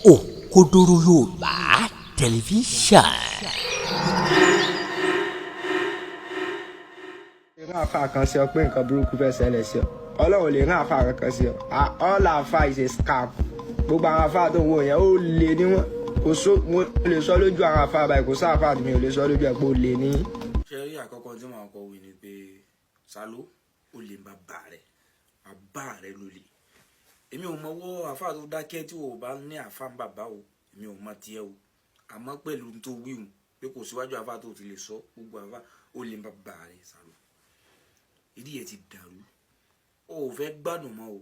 Òkodoro Yorùbá Tẹlifíṣàn. Rán àfa kan sí ọ pé nǹkan burúkú fẹ́ ṣẹlẹ̀ sí ọ. Ọlọ́run lè rán àfa kankan sí ọ. All àfa is a scam. Gbogbo àwọn àfa tó ń wò yẹn, ó lè ní wọn. Kò só mo lè sọ lójú àwọn àfa báyìí, kò sá àfa mi ò lè sọ lójú ẹ pé ó lè ní. Ṣe rí, àkọ́kọ́ tí màá kọ́ wí ni pé Salo, ó lè bàbá rẹ̀, bàbá rẹ̀ ló lè. Èmi ò mọwọ́ àfa tó dákẹ́ tí o bá ní àfa ń bàbá o, èmi ò mọ tiẹ̀ o. Àmọ́ pẹ̀lú tó wíwùn pé kò síwájú àfa tó ti lè sọ gbogbo àfa, ó lè bàbá rẹ̀. Salo, ìdí ẹ̀ ti dàrú, o ò fẹ́ gbádùn mọ́ o.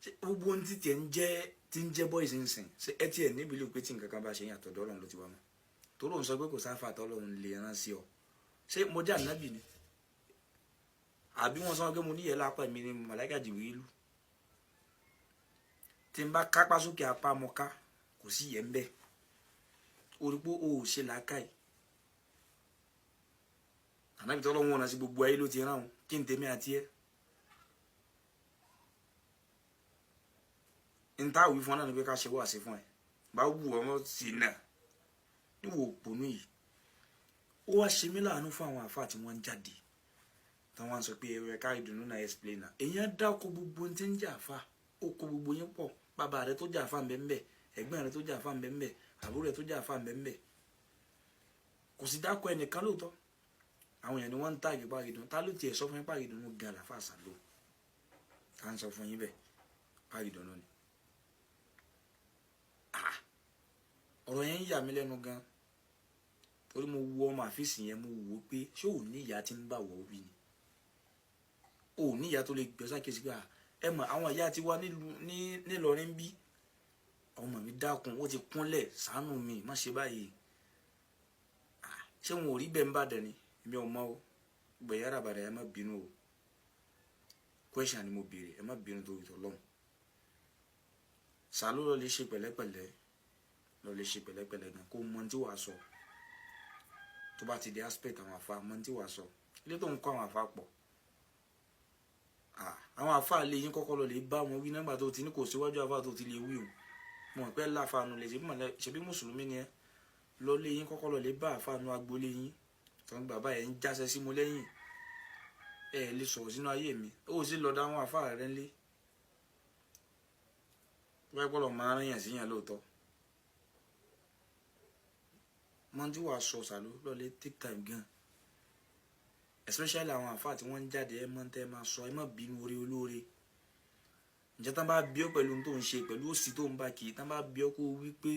Ṣé gbogbo ohun tí tiẹ̀ ń jẹ́ tí ń jẹ́ boys ń sìn, ṣé ẹ tiẹ̀ níbi ìlú pé tí nǹkan kan bá ṣe yín, àtọ̀dọ̀ Ọlọ́run ló ti wá mọ́? Torí òun sọ pé kò sáfà tọ́lọ́run lè rán sí ọ. Ṣé mo jẹ́ ànábì ni? Àbí wọ́n sọ pé mo níyẹn lápá mi ni màláíkà Jìbìrìlù? Tí n bá kápá sókè, apá mọ ká, kò sí yẹn ń bẹ. O rí pé o ò ṣe làákàyè. Ànábì tọ́lọ́run wọn sí gbogbo ayé ló ti rán òun. Kí n tèmi àti ẹ n tá wí fún ọ náà ni pé ká ṣe wá sí fún ẹ bá wù ọmọ sí náà níwò òpònú yìí. Ó wá ṣe mí láàánú fún àwọn àfáà tí wọ́n ń jáde tí wọ́n sọ pé ẹ̀rọ ẹ̀ka ìdùnnú náà explain náà. Èèyàn dáko gbogbo ohun tí ń jà àfáà, ó kó gbogbo yín pọ̀. Bàbá rẹ tó jà àfáà ń bẹ ń bẹ, ẹ̀gbọ́n rẹ tó jà àfáà ń bẹ ń bẹ, àbúrò rẹ tó jà àfáà ń bẹ ń bẹ. Kò sì dáko ẹnìkan lóòótọ́. Àwọn èèyàn ni wọ́n ń tàgé Pàrídùn. Ta ló tiẹ̀ sọ fún yín Pàrídùn gan làfáà Sàló? Ta ń sọ fún yín bẹ́ẹ̀ Pàrídùn ni? Ọ̀rọ̀ yẹn ń yà mí lẹ́nu gan, torí mo wo ọmọ àfíìsì yẹn, mo wò ó pé ṣé ò ní ìyá tí ń bà wọ́ wí ni? Ò ní ìyá tó lè gbẹ́ sákèsí pé ẹ mọ̀ àwọn ìyá ti wá nílọrin bí ọmọ mi, dákun, ó ti kúnlẹ̀, ṣàánú mi, má ṣe báyìí. Ṣé wọn ò rí bẹ́ẹ̀ ń bàdàn ni? Èmi ò mọ̀ o. Gbẹ̀yàrá bàdàn, ẹ má bínú o. Question ni mo béèrè, ẹ má bínú torí tọ́lọ́hún. Sàló, lọ lè ṣe pẹ̀lẹ́pẹ̀lẹ́, lọ lè ṣe pẹ̀lẹ́pẹ̀lẹ́ gan, kó mọ tí wàá sọ. Tó bá ti di aspect àwọn àfa, mọ tí wàá sọ. Ilé tó ń kọ́ àwọn àfa pọ̀, àwọn àfa lè yín kọ́kọ́ lọ lè bá wọn wí nígbà tó ti ní kò síwájú àfa tó ti lè wí o. Mọ̀ pé láfanu lè ṣe bí mùsùlùmí ni ẹ. Lọ lé yín, kọ́kọ́ lọ lè bá àfa nu agboolé yín tó ń gbà báyẹn ń jáṣẹ́ sí mo lẹ́yìn. Ẹ lè sọ̀rọ̀ sínú ayé mi, ó sì lọ́dọ̀ àwọn àfa rẹ̀ ńlé. Wọ́n gbọ́dọ̀ máa rán yàn síyàn lóòótọ́. Mọ tí wàá sọ. Sàló, lọ́lẹ̀ take time gan, especially àwọn àfáà tí wọ́n ń jáde. Ẹ mọ̀ tẹ́ ẹ máa sọ, ẹ má bínú oore olóore. Ǹjẹ́ tán bá bí ọ pẹ̀lú tó ń ṣe, pẹ̀lú òsì tó ń bá kì í, tán bá bí ọ kó wí pé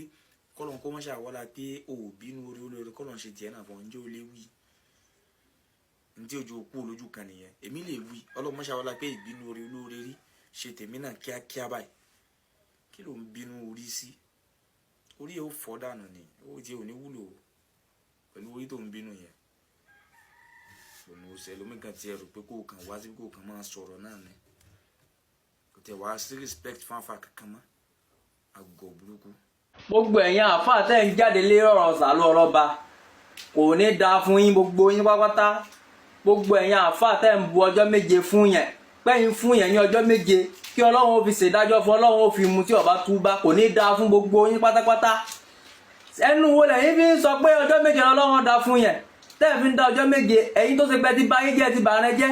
kọ́lọ̀ kó wọ́n ṣàwọ́lá pé o ò bínú oore olóore, kọ́lọ̀ ń ṣe tiẹ̀ náà fún ọ, ǹjẹ́ o lè wí? Ntí ojú òkú olójú kan nìyẹn. Èmi lè wí, ọlọ́mọ ṣàwọ́lá pé ìbínú oore olóore rí ṣe tèmi náà kíákíá báyìí. Kí ló ń bínú orí sí? Orí ẹ ó fọ́ dànù ni, ó ti ò ní wúlò pẹ̀lú orí tó ń bínú yẹn. Òun ò sẹ lómi kan tiẹ̀ rò pé kó o kàn wá síbi, kó o kàn máa sọ̀rọ̀ náà ni. Kò tẹ̀ wá sí respect fún afa kankan mọ́, àgọ̀ burúkú. Gbogbo ẹ̀yin àáfàá tẹ́ ń jáde lé ọ̀rọ̀ Sàlú Ọlọ́ba, kò ní dáa fún yín, gbogbo yín pátápátá. Gbogbo ẹ̀yin àáfàá tẹ́ ń bu ọjọ́ 7 fún yẹn, pẹ́yìn fún yẹn ní ọjọ́ 7 kí Ọlọ́run ó fi ṣèdájọ́ fún, Ọlọ́run ó fi mu tí ọba túbá, kò ní dáa fún gbogbo yín pátápátá. Ẹnu wo lẹ́yìn fi ń sọ pé ọjọ́ 7 Ọlọ́run dá fún yẹn tẹ́ ẹ̀ fi ń dá ọjọ́ 7? Ẹ̀yin tó ṣe pé ti bá yín jẹ́, ti bà rẹ jẹ́,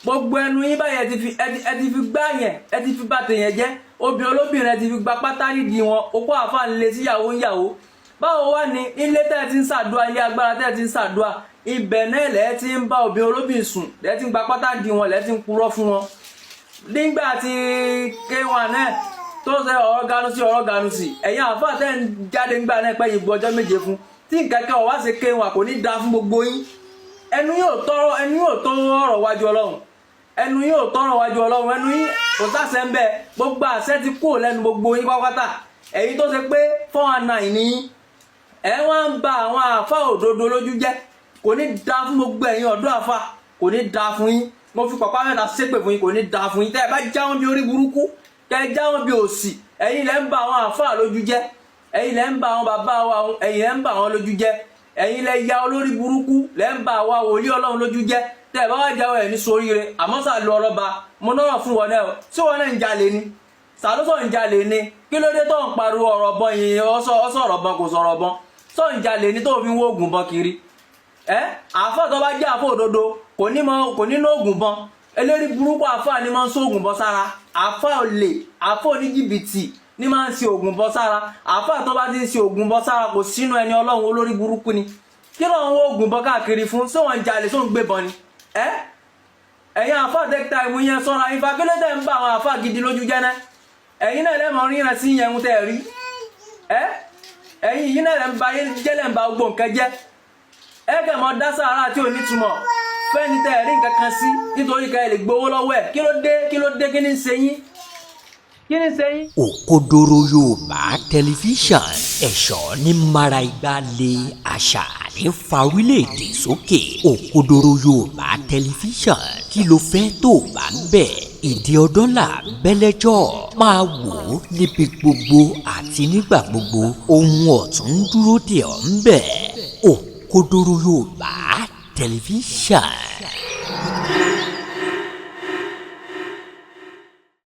gbogbo ẹnu yín báyìí, ẹ ti fi gbá yẹn, ẹ ti fi bà tèèyàn jẹ́. Obìnrin olóbìnrin, ẹ ti fi gba pátá nídìí wọn. Okó àfa ń le síyàwó ń yàwó. Báwo wá ní ilé tẹ́ ẹ ti ń ṣàdúrà, ilé agbára tẹ́ ẹ ti ń ṣàdúrà, ibẹ̀ náà lẹ́ẹ̀ ti ń bá obìnrin olóbìnrin sùn, lẹ́ẹ̀ ti ń gba pátá di wọn, lẹ́ẹ̀ ti ń purọ́ fún wọn. Nígbà tí K1 náà tó ṣe ọ̀rọ̀ ganu sí ọ̀rọ̀ ganu sí, ẹ̀yin àáfàá tẹ́ ń jáde ńgbà náà pẹ́ yìí bu ọjọ́ 7 fún tí nǹkan kan wá ṣe K1, kò ní da fún gbogbo yín. Ẹnu yóò tọrọ, ẹnu yóò tọrọ ọ̀rọ̀ wájú Ọlọ́run, ẹnu yóò tọrọ wájú Ọlọ́run. Ẹnu yín kò sáṣẹ ń bẹ, gbogbo àṣẹ ti kúrò lẹ́nu gbogbo yín pátápátá. Ẹ̀yin tó ṣe pé 419 ní yín, ẹ wá ń ba àwọn àáfàá òdodo lójú jẹ́. Kò ní da fún gbogbo ẹ̀yin ọ̀dọ́ àáfàá, kò ní da fún yín. Mo fi pàpà mẹ́ta ṣépè fún yín, kò ní da fún yín. Tẹ́ ẹ bá jáwọ́n bí orí burúkú, kẹ́ ẹ jáwọ́n bí òsì. Ẹ̀yin lẹ́ ń ba àwọn àáfàá lójú jẹ́, ẹ̀yin lẹ́ ń ba àwọn bàbá wa, ẹ̀yin lẹ́ ń ba àwọn lójú jẹ́. Ẹ̀yin lẹ́ ya olórí burúkú, lẹ́ ń ba àwa wòlíì Ọlọ́run lójú jẹ́. Tẹ́ ẹ bá wá jáwọ́, ẹ̀ ní soríire. Àmọ́ Sàlú Ọlọ́ba, mo nọ́rọ̀ fún wọn náà o. Tí wọn náà ń jalè ni? Sàló sọ̀ ń jalè ni? Kí ló dé tó ń pariwo ọ̀rọ̀ bọ́n yìí? Ọ̀sọ̀ ọ̀rọ̀ bọ́n kò sọ̀rọ̀ bọ́n, sọ̀ ń jalè ni tó fi ń wó oògùn bọ́n kiri? Ẹ àáfà tó bá jẹ́ àáfà òdodo kò ní mọ, kò ní ní oògùn bọ́n. Eléri burúkú àáfà ni máa ń sọ oògùn bọ́ sára. Àáfà olè, àáfà oníjìbìtì ní máa ń ṣe oògùn bọ́ sára. Àáfà tó bá ti ń ṣe oògùn bọ́ sára kò sínú ẹni Ọlọ́run, olórí burúkú ni. Kí ló ń wó oògùn bọ́ káàkiri fún? Ṣé wọ́n ń jalè? Ṣé wọ́n ń gbébọn ni? Ẹ ẹ̀yin àáfà tẹ́kítà ìmú yẹn, sọ́ra ifá. Kí ló dé ń bá àwọn àáfà gidi lójú jẹ́ náà? Ẹ̀yin náà lẹ́mọ̀ ríran sí yẹn ń tẹ́ rí. Ẹ ẹ̀yin yìí náà lẹ́ ń ba jẹ́, lẹ́ ń ba gbogbo nǹkan jẹ́. Ẹ kẹ́ mọ́ dá sàárà tí ò ní túmọ̀ fẹ́ni tẹ́ rí nǹkan kan sí nítorí ká ẹ lè gbowó lọ́wọ́ ẹ̀. Kí ló dé? Kí ló dé? Kí ni ń ṣe yín? Kí ni ń ṣe yín? Òkodoro Yorùbá Tẹlifíṣàn, ẹ̀ṣọ́ ní mara igba lé, àṣà ní fa orílẹ̀-èdè sókè. Òkodoro Yorùbá Tẹlifíṣàn, kí ló fẹ́ tó bá ń bẹ̀? Ìdí ọdọ́là bẹ́lẹ́jọ́ máa wò ó níbi gbogbo àti nígbà gbogbo. Ohun ọ̀tún ń dúró dè ọ́ ń bẹ̀. Òkodoro Yorùbá Tẹlifíṣàn.